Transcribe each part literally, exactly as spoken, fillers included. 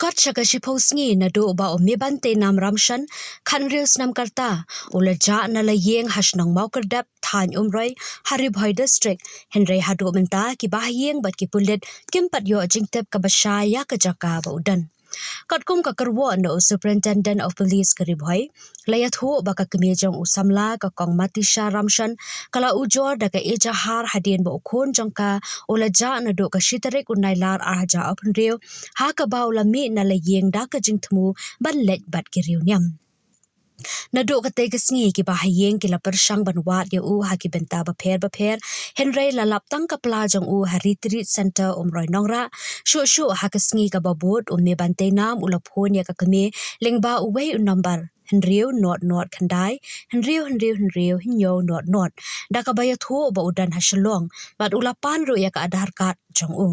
Kot sha ka shiphew sngi naduh ba u Mebanteinam Ramshan, khathynriew snem ka rta, u la jah na la ïing ha shnong Mawkyrdep, thaiñ Umroi, ha Ri Bhoi District, hynrei haduh mynta ki bahaïing bad ki pulit kim pat ïoh jingtip kaba shai ïa ka jaka ba u don. Katkum ka kyrwoh na u Superintendent of Police ka Ri Bhoi, la ïathuh ba ka kmie jong u samla, ka Kong Matisha Ramshan, ka la ujor da ka ejahar hadien ba u khun jong ka u la jah naduh ka shi tarik u Nailar ar hajar arphew hynriew, ha kaba u la mih na la ïing da ka jingthmu ban leit bad ki riewniam. Naduh katei ka sngi ki bahaïing ki la pyrshang ban wad ïa u ha ki bynta bapher bapher, hynrei la lap tang ka pla jong u ha Retreat Centre Umroi Nongrah. Shuh shuh ha ka sngi kaba bud, u Mebanteinam u la phone ïa ka kmie lyngba uwei u number, hynriew not not khyndai, hynriew hynriew hynriew hynñiew not not, da kaba ïathuh ba u don ha Shillong bad u la pan ruh ïa ka Aadhaar card jong u.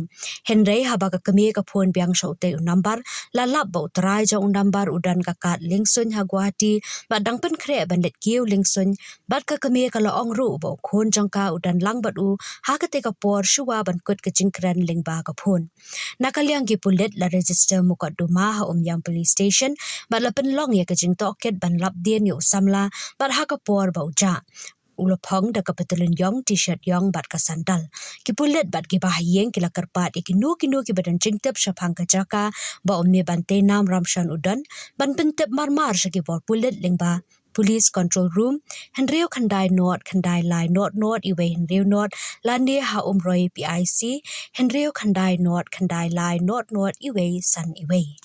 Hynrei haba ka kmie ka phone biang sha utei u number, la lap ba u trai jong u number u don ka kad liengsuiñ ha Guwahati bad dang pynkhreh ban leit kiew liengsuiñ, bad ka kmie ka la ong ruh ba u khun jong ka u don lang bad u ha katei ka por shuwa ban kut ka jingkren lyngba ka phone. Na ka liang ki pulit la register mukotduma ha Umiam Police Station bad la pynlong ïa ka jingtohkit ban lap dien ïa u samla bad ha ka por ba u jah, u la phong da ka patulun ïong, T-shirt ïong bad ka sandal. Ki pulit bad ki bahaïing ki la kyrpad ïa kino kino kiba don jingtip shaphang ka jaka ba u Mebanteinam Ramshan u don ban pyntip marmar sha ki bor pulit lyngba Police Control Room, hynriew khyndai not khyndai lai not not uwei hynriew not, lane ha Umroi P I C, hynriew khyndai not khyndai lai not not uwei san uwei.